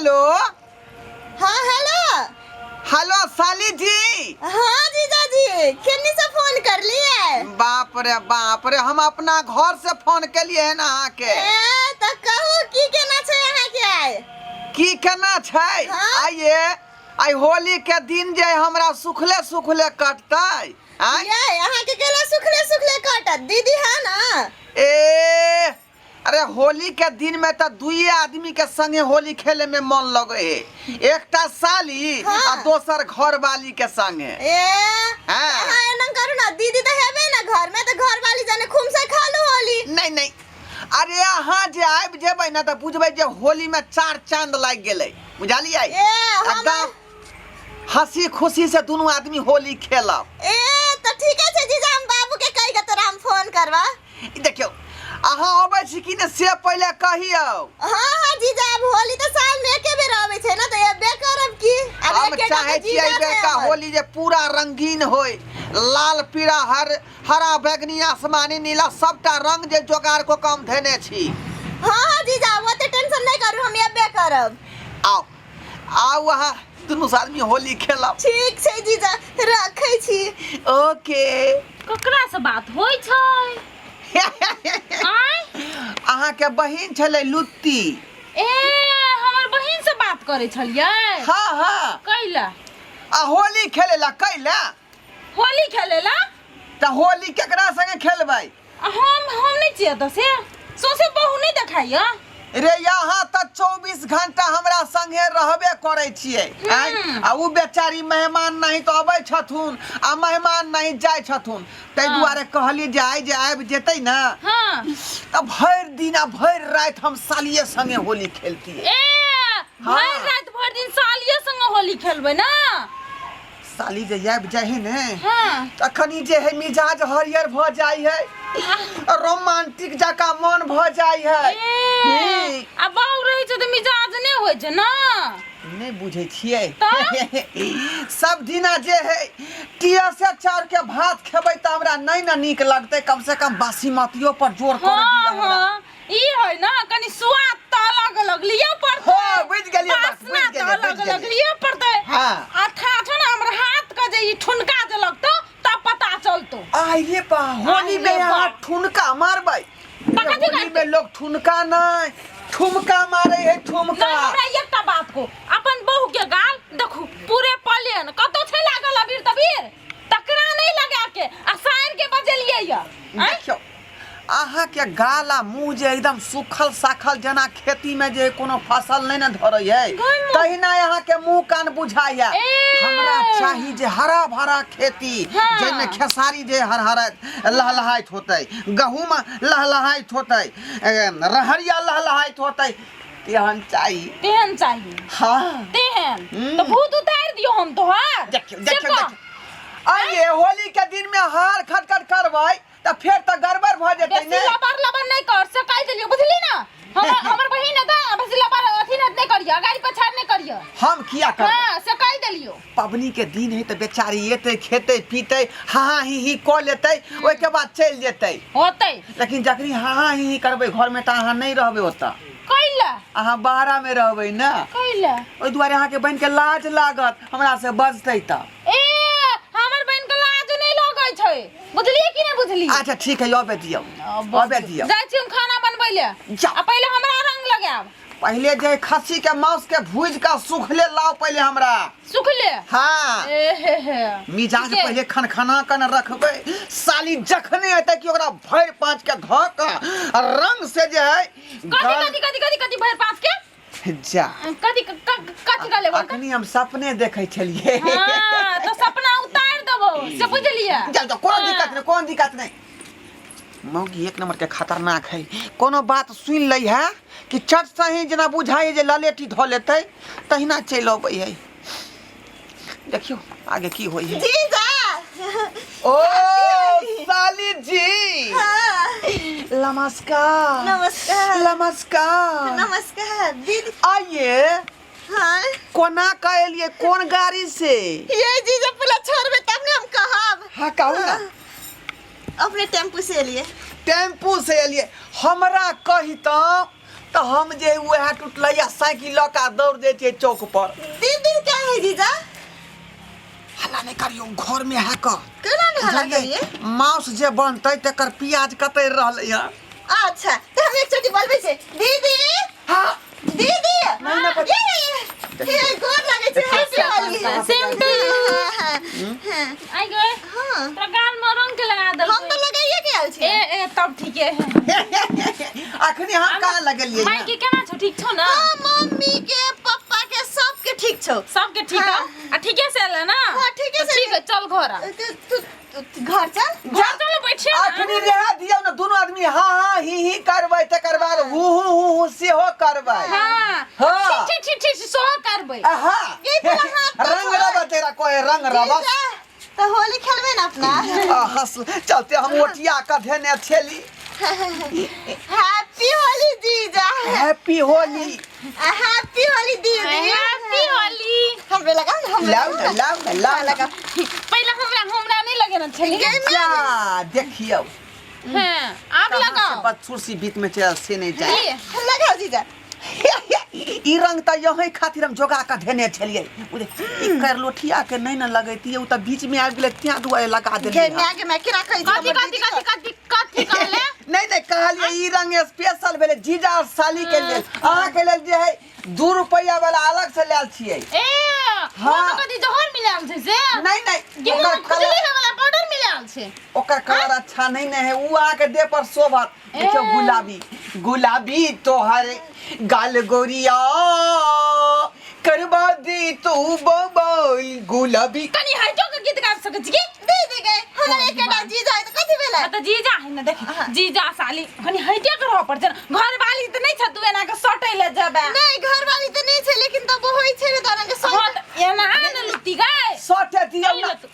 Hello. हाँ, hello. Hello साली जी। हाँ जीजा जी, केन्नी से फोन कर लिए? बाप रे बाप रे, हम अपना घर से फोन के लिए है ना अहाँके। ए तऽ कहू, की केना छै अहाँके आइ? की केना छै? हाँ? आइए आइ होली के दिन जे हमरा सुखले सुखले कटतै आँय? ये अहाँके केना सुखले सुखले कटत? दीदी है ना? ए अरे, होली के दिन में तो दुइये आदमी के संगे होली खेले में मन लगे है, एकटा साली आ दोसर घर वाली के संगे। ए हाँ। अहाँ एना करू ना, दीदी तऽ हेबे ना घर में, तऽ घर वाली जने खूब से खा लू होली। नहीं नहीं, अरे अहाँ जे आबि जेबै ने तऽ बुझबै जे होली में चार चांद लागि गेलै, बुझलियै? ए हम एकदम हंसी खुशी से दुनू आदमी होली खेलब। ए तऽ ठीके छै जीजा, हम बाबू के कहि के तोरा हम फोन करबा। ई देखियौ, अहाँ अबै छी कि ने से पहिले कहियौ। हाँ हाँ जीजा, अब होली तऽ साल में एके बेर आबै छै ना, तऽ एबे करब की। अब हम एकेटा चाहे तऽ छियै जीजा एहि छै बेरका हमर। होली जे पूरा रंगीन होय, लाल, पीरा, हर हरा, बैगनी, आसमानी, नीला, सबटा रंग जे जोगाड़ कऽ कऽ हम धेने छी। हाँ हाँ जीजा, ओते टेंशन नहीं करू, हम एबे करब। आउ आउ, अहाँ दुनू आदमी होली खेलब। ठीक छै जीजा, रखै छी। ओके। ककरा से बात होइ छै आँय? अहाँके बहिन छलै लुत्ती। ए हमर बहिन से बात करै छलियै? हाँ हाँ। कैला? आ होली खेले ला। कैला? होली खेले ला। तऽ होली केकरा संगे खेलबै? आ हम नहि छियै तऽ से सौंसे बहु नहि देखाइया। रे यहाँ तऽ 24 घंटा हमरा संगे रहबे करै छियै आँय? आ उ बेचारी मेहमान नहीं तऽ अबै छथुन आ मेहमान नहीं जाइ छथुन, ताहि दुआरे कहलियै जे आइ जे आबि जेतै ने तऽ भरि दिन आ भरि राति हम सालिये संगे होली खेलतियै। ए भरि राति भरि दिन सालिये संगे होली खेलबै ना? साली जे आबि जाइ है ने तखन जे है मिजाज हरियर भऽ जाइ है, रोमांटिक जकाँ मन भऽ जाइ है। ए आ बाउ रहै छै तऽ मिजाज नहि होइ छै ना? नहि बुझै छियै। तऽ? सब दिना जे है टियसे चाउर के भात खेबै तऽ हमरा नहि ने नीक लगतै, कम से कम बासीमतियो पर जोर कर दिअ हमरा। हाँ, ई है ना, कनि स्वाद तऽ अलग अलग लिअ पड़तै। हाँ, बुझि गेलियै बात, वासना बुझि तऽ गेलियै, अलग बुझि अलग गेलियै। लिअ पड़तै। आ था छौ ने हमर हाथ के जे ई ठुनका जे लगतौ तब पता चलतौ। आइ रे बा, होली में आइ रे यहाँ बा। ठुनका मारबै? तऽ कथी होली करतै? में लोग ठुनका नहि, ठुमका मारे है, ठुमका। नहि, हमरा एकटा बात को, अपन बहू के गाल देखू पूरे पलेन, कतौ छै लागल अबीर तबीर? तकरा नहि लगा के आ साइर के बजेलियै या आँय? देखियौ, अहाँके गाल आ मुँह जे एकदम सूखल साखल, जेना खेती में जे कोनो फसल नहि ने धरै है, घरमे। तहिना अहाँके मुँह कान बुझाइया। ए। हमरा चाही जे हरा भरा खेती, जाहिमे खेसारी जे हरहराइत लहलहाइत होतै, गहूम लहलहाइत होतै, रहरिया लहलहाइत होतै, तेहन चाही। तेहन चाही? हाँ। तेहन तऽ भूत उतारि दियौ हम तोहर। देखियौ से देखियौ कह। देखियौ, आइये होली के दिन में हार खटखट करबै तऽ फेर तऽ गड़बड़ भऽ जेतै। बेसी ने लबर लबर नहि कर से कहि देलियौ, बुझली ना? हमर हमर बहिन है तऽ बेसी लबर अथी नहि करिय, अगाड़ी पछाड़ नहि करिय। हम किया करबै? हाँ, से कहि देलियौ। पबनी के दिन है तऽ बेचारी एतै, खेतै पीतै, हा हा ही ही कऽ लेतै, ओहिके बाद चलि जेतै। होतै। लेकिन जखनी हा हा ही ही करबै घरमे तऽ अहाँ नहि रहबै ओतऽ। कैला? अहाँ बाहरा मे रहबै ने। कैला? ओहि दुआरे अहाँके बहिनके लाज लागत हमरा से बजतै तऽ। ए हमर बहिन के लाज नहि लगै छै, बुझलियै कि नहि बुझलियै? अच्छा ठीक है, अबे दियौ, अबे दियौ। जाइ छी हम खाना बनबै ले। जाउ। आ पहिले हमरा रंग लगायब। पहिले जे खस्सी के मांस के भूज के सुखले लाओ पहिले हमरा। सुखले? हाँ। ए हे हे। मिजाज ठीके। पहिले खनखना के ने रखबै, साली जखने एतै कि ओकरा भरि पाँच के धऽ के आ रंग से जे है कथी? गाल- कथी कथी कथी कथी भरि पाँच के? जा। कथी कथी कहले बोल? अखनी हम सपने देखै छलियै। हाँ तो सपना उतार देबो से, बुझलियै? चल जाओ, कोनो दिक्कत नहीं, कोनो दिक्कत नहीं। मौगी एक नंबर के खतरनाक है, कोनो बात सुन लै है कि चट सही जेना बुझाइ जे ललेटी धऽ लेतै तहिना चलि अबै है। देखियौ आगे की होइ है। जीजा। ओ साली जी। हाँ। नमस्कार। नमस्कार। नमस्कार। नमस्कार दीदी। आइए। हाँ। कोना के एलियै, कोन गाड़ी से? ये जीजा, पहले छोड़बे तब ने हम कहब। हाँ, कहू ना। अपने टेम्पू से एलिए। टेम्पू से एलियै? हमरा कहितौं तऽ हम जे उएह टुटलैया साइकिल लऽ कऽ दौड़ जाइ छियै चौक पर। दिन दिन क्या है जीजा? हल्ला नहि करियौ, घर में है कऽ। केना नहि हल्ला बुझलियै? करियै? माउस जे बनतै तकर प्याज कतरि रहलै हँ। अच्छा तऽ हम एक चोटी बोलबै छै दीदी। हाँ। दीदी। नहीं, नहीं, ये, ये, ये, गोर लागै छै। Happy Holi. Same to you. हाँ, हाँ, आई गए। हाँ। तोरा गाल में रंग के लगा देलकै। हम तऽ लगाइए के आयल ए छियै। ए, तब ठीके है। अखनी हम कहाँ लगलियै? माय के केना छौ? ठीक छौ ना? हाँ, मम्मी के पप्पा के सबके ठीक छौ। सबके ठीक हाँ। है? आ ठीके से एले ना? हाँ, ठीके से ठीक है, चल घर आ। तू तू घर चल। घर चल, बैठिए ना। अखनी रह दियौ ने, दुनू आदमी हाँ हाँ ही ही करबै, तकर बाद हु हु हु हु सेहो करबै। हाँ। हाँ। ठीक ठीक ठीक ठीक, सोहो करबै। आहा। ये पूरा हाथ तो रंग छोड़। रबा तेरा कोई रंग रबा। जीजा, तो होली खेलबै ना अपना? आ, हंस चलते हम ओटिया के धेने छेली। हैप्पी होली जीजा। हैप्पी होली। हैप्पी होली दीदी। हैप्पी होली। हमरे लगा ना, हमरे लाउ ना, लाउ ना, लाउ ना। लगा। पहले हमरा हमरा नहीं लगे ना छली। जा देखियौ। हां, आब कहाँ से लगाओ। बदसुरसी बीच में चल से नहीं जाए। लिए। लगाओ जीजा। ई रंग तऽ यही खातिर हम जोगा के धेने छलियै। उ देख, ई करलोठिया के नहीं ने लगैतियै, उ तऽ बीच में आबि गेलै, त्यां दुआरे लगा गे देलियै। माय के माय केना कहै छै कथी हमर कथी दीदी कथी कथी कथी कहले? नहीं नहीं, कहलियै ई रंग स्पेशल भेलै जीजा और साली के लेल। अहाँ के लेल जे है 2 रुपया वाला अलग से लायल छियै। ए। हाँ। हाँ, कथी जहर मिलायल छै से? नहीं नहीं, कि ओकर मुँह खुजली कलर है वाला पाउडर मिलायल छै? ओकर कलर अच्छा नहीं ने है, उ अहाँ के देह पर शोभत। देखियौ, गुलाबी गुलाबी तोहर गाल गोरिया करबा दी तू बबल गुलाबी। कनी हटो के गीत गाबि सकै छी की? दीदी गे, हमर एकटा जीजा है तऽ कथी भेलै? हाँ, तऽ जीजा है ने, देख जीजा साली कनी हटे के रहऽ पड़ै छै ने। घरवाली तऽ नहि छ तू एना के सटै ले जेबै। नहीं, घरवाली तऽ नहीं छै, लेकिन तब होइ छै ने तोरा के हाँ, सट। तऽ एना आ ने लुत्ती गै। सटे दियौ नहीं ना। लुत्ती।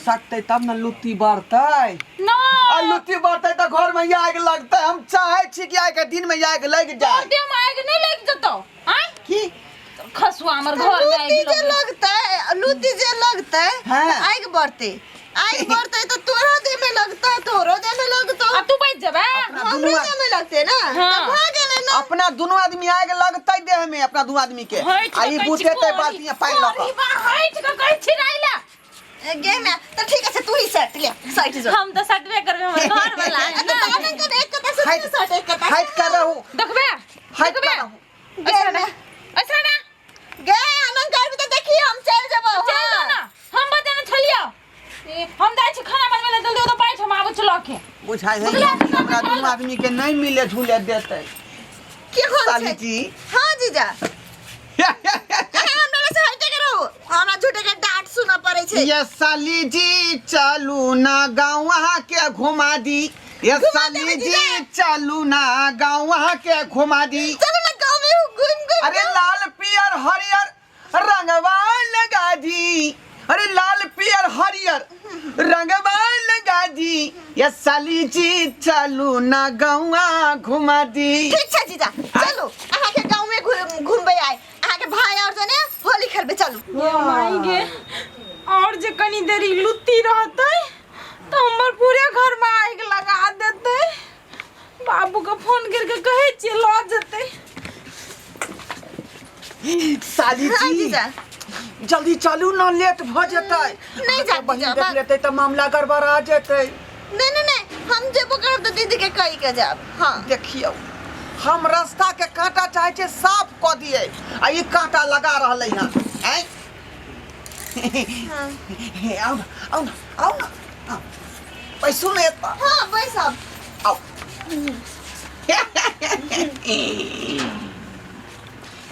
सटतै तब ने लुत्ती बढ़तै। ना। आ लुत्ती बढ़तै तऽ घर में आगि लगतै। हम चाहै छी कि आइ के दिन में आगि लागि जाय। तोर देह में आगि नहि लागि जेतौ? आँय? की? खसुआ हमर घर में आगि लुत्ती जे लगतै। लगतै, लुत्ती जे लगतै हाँ। तऽ आगि बढ़तै। आगि बढ़तै तऽ तोरो देह में लगतै, तोरो देह में लगतौ। आ तू बचि जेबै? अपना हमरो दुनू देह में लगतै ना। हाँ। तऽ भऽ गेलै ना। अपना दुनू आदमी आगि लगतै देह में, अपना दुनू आदमी के। हटि आ के ई कहै छी, बुतेतै कोरी- बाल्टी में पानि लऽ कोरी कऽ। बा, हटि के कहै छी राइ ले। गे मैं तऽ ठीक छै, तू ही सट ले, सट जो। हम तऽ सटबे करबै, हमर घर वाला है तऽ ना। आनंद कर एक कता से हटि- सट एक कता। हटि कऽ रहू। देखबे? हटि देखबे? कऽ रहू। गे ऐसा ना, मैं ऐसा ना। गे आनंद कर भी तऽ देखी हम चलि जेबौ। चल जो ना, हम बतेने छलियौ। ए, हम जाइ छी खाना बनबै लए, जल्दी ओतऽ बैठ, हम आबै छी लऽ के। बुझाइ है बुझलियै? हमरा दुनू आदमी के नहीं मिले झूले देतै। की हम साली छै? जी। हाँ जीजा। अहाँ हमरा से हटे के रहू, हमरा झूठे के डांट सुनऽ पड़ै छै। ये साली जी चलू ना गाँव अहाँ के घुमा दी। ये घुमा साली देबै जी जीजा। चलू ना गाँव अहाँ के घुमा दी। चलू ना गाँव में घूम घूम। अरे लाल पियर हरियर रंगवा लगा दी। अरे लाल पियर हरियर रंगवा लगा दी। ये साली जी चलू ना गाँवा घुमा दी। ठीक छै जीजा, चलू अहाँ के गाँव में घूमबै आइ। अहाँ के भाई और जने होली खेलबै, चलू। ये माई गे, और जे कनी देरी लुत्ती रहतै तऽ हमर पूरे घर में आगि लगा देतै। बाबू के फोन करके कहै छियै, लऽ जेतै। साली हाँ जी, जीजा। जल्दी चलू ना, लेट भ जेतै। नहीं जाती बहिन जा, देख बात- लेतै तऽ मामला गड़बड़ा जेतै। नहीं नहीं नहीं, हम जेबो करब तऽ दीदी के कहि के जाब। हाँ। देखियौ, हम रास्ता के कांटा चाहे छियै साफ कऽ दियै, आ ई कांटा लगा रहलै हँ। आँय? हाँ। हे, आउ ना, आउ ना, आउ ना, आउ। बैसू ने एतऽ। हाँ, बैसब। आउ।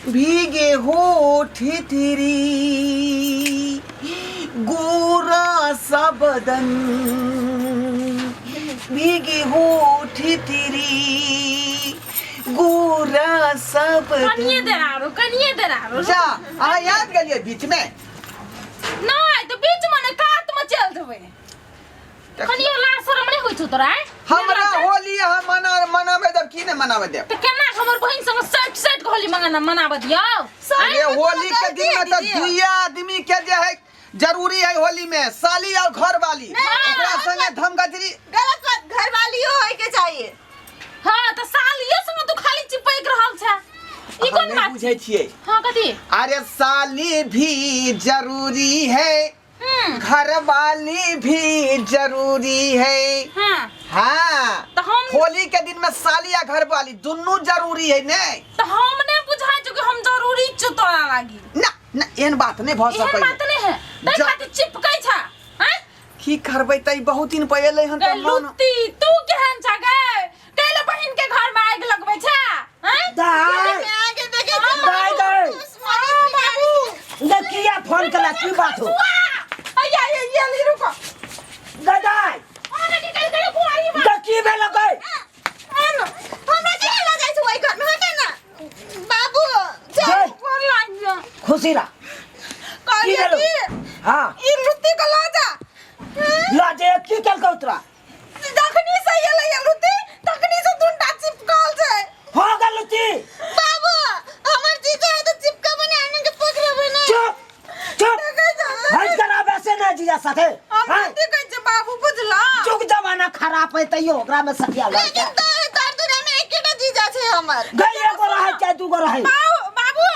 भीगे होठ तेरे गोरा सा बदन, भीगे होठ तेरे गोरा सा कनिए बदन। देर आरो, कनिए देर आरो। जा, अहाँ याद गेलियै बीच में? नहि तऽ बीच में नहि, कात में चलि जेबै। कनियो लाज शरम नहि होइ छौ तोरा, आँय? हमरा होली अहाँ मना मनाबै देब की नहि मनाबै देब? तऽ केना हमर बहिन संग सटि सटि के होली मंगाना मनाबऽ दियौ? अरे होली के दिन में तऽ दीदी। दुइये आदमी के जे है जरूरी है होली में, साली और घर वाली। ओकरा संगे धमगजरी गलत बात, घरवालियो होय के चाहिए। हाँ, तऽ सालिये संग तू खाली चिपकि ई अहाँ कोन नहि बात बुझै छियै। हाँ, कथी? अरे साली भी जरूरी है, घर वाली भी जरूरी है। हाँ। तो हम होली के दिन में साली या घर वाली दुनू जरूरी है ने। तो हम ने बुझा चुके हम जरूरी छु तोरा लागी। ना ना, एहन बात नहीं भ एहन सकै। बात नहीं है, तै खातिर चिपकै छा हैं? की करबै त ई बहुत दिन पर एलै हन गै त मन लुत्ती, तू केहन छ गै? कैले बहिन के घर में आगि लगबै छ हैं? दाय आगे देखे छी। दाय दाय। बाबू। दे किया फोन कला, की बात हो? अय्या ये ये ली रुको। दे दाय। आने की कल कल कुआरी मार। दे की भेल गै? आनो, हमरा के लगा जाइ छै ओहि घर में, हटे ना बाबू, चल। जय। कोन लाग जा? खुशी रह। की कहलिए भेलो? कि हाँ। ई लुत्ती के लऽ जा। ल जे की केलकौ तोरा? जखनी से एलै ये लुत्ती तखनी से दुनटा चिपकल छै। हो गेल लुच्ची। बाबू, हमर जीजा है तो चिपका बने आने के पकड़बे ना। चुप चुप, हट कर, आब ऐसे ना जीजा साथे। हम हाँ? लुत्ती कहै छै बाबू, बुझला? जुग जमाना खराब है तैयो ओकरा में सटिया लग लेकिन तो तोर दुनिया में एकेटा जीजा छै हमर। गई एगो रहे चाहे दूगो रहे। बाबू बाबू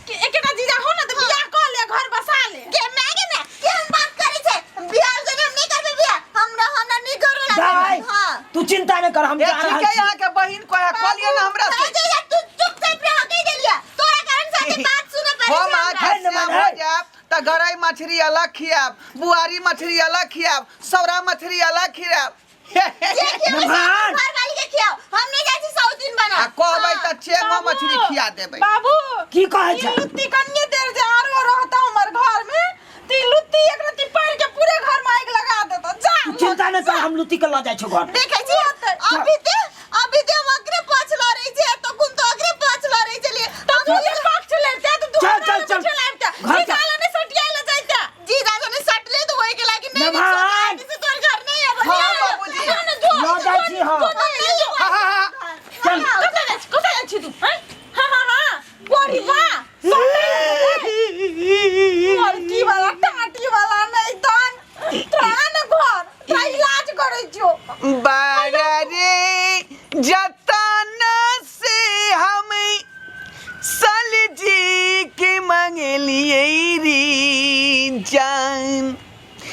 कि एकेटा जीजा हो ना त बियाह कऽ ले, घर बसा ले। के मैं के ना के हम बात करै छै बियाह जने, हम नहीं करबे बियाह, हमरा हमरा नहीं घर वाला। दाय। हां। तू चिंता नहीं कर, हम ए जा ठीक रहल है, छी। यहाँ के बहिन को है, कहलिए ना हमरा से। जीजा, तू चुपचाप रह, कहि देलिया तोरा कारण से बात सुने पड़ै हम छै अहाँके हमरा। है न श्याम मन हो है। जायब तऽ गरई मछली अलग खियाब, बुआरी मछली अलग खियाब, सौरा मछली अलग खियाब। जे खियाबै से मेहमान। घर वाली के खियाओ, हम नहीं जाइ छी सौतीन बना। आ कहबै तऽ चेंगो बाबू, मछली खिया देबै। बाबू। की कहै ई छै? लुत्ती कनिये देर जे आरो रहता हमर घर में त ई लुत्ती एक रत्ती पड़ के पूरे घर में आगि लगा देता। जा। तू चिंता नहीं कर, हम लुत्ती के ल जाइ छौ घर। देखै छी, अभी ते अभी ते हम अकरे पाछ लड़ै छै, तो कुन तो अकरे पाछ लड़ै छलियै। तो तू जे पक्ष लेते तो तू चल, हमरा चल, लग चल। चल आबिते। घर जीजा चल। लग नहीं सटिया ले जाइते। जीजा जने सटले तो वही के लागी नहीं। मेहमान। से तोर घर नहीं आबो। हाँ, बाबूजी। जो ने जो। ल जाइ छी हम। हा, हा, हा। चल। कतऽ जाइ छी, कतऽ जाइ छी तू हैं? हाँ हाँ हाँ, गोरी बा लड़की वाला टाटी वाला नहीं तन तोरा ने घर तोरा इलाज करै छियो। बारा रे जतन से हम साल जी के मंगलिए रे जान,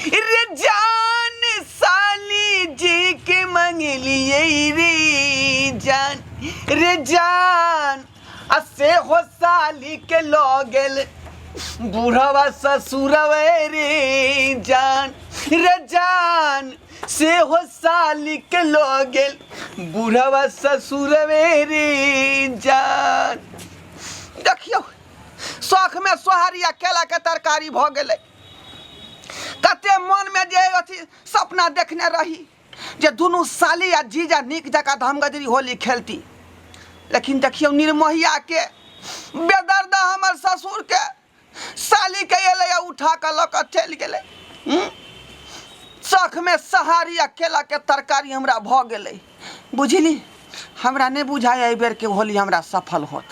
रे जान, साली जी के मंगलिए रे जान, रे जान, आ से हो साली के लगेल बूढ़वा ससुरवे रे जान, रे जान, से हो साली के लगेल बूढ़वा ससुरवे रे जान। देखियौ, शौख में सोहारी आ केला के तरकारी भऽ गेलै। कते मन में जे अथी सपना देखने रही जे दुनू साली आ जीजा नीक जकाँ धमगजरी होली खेलती, लेकिन देखियौ निर्मोहिया के बेदर्द हमर ससुर के साली के एलै आ उठा कऽ लऽ कऽ चलि गेलै। शौख में सहारी आ केला के तरकारी हमरा भऽ गेलै। बुझली, हमरा नहि बुझाइ एहि बेर के होली हमरा सफल होत।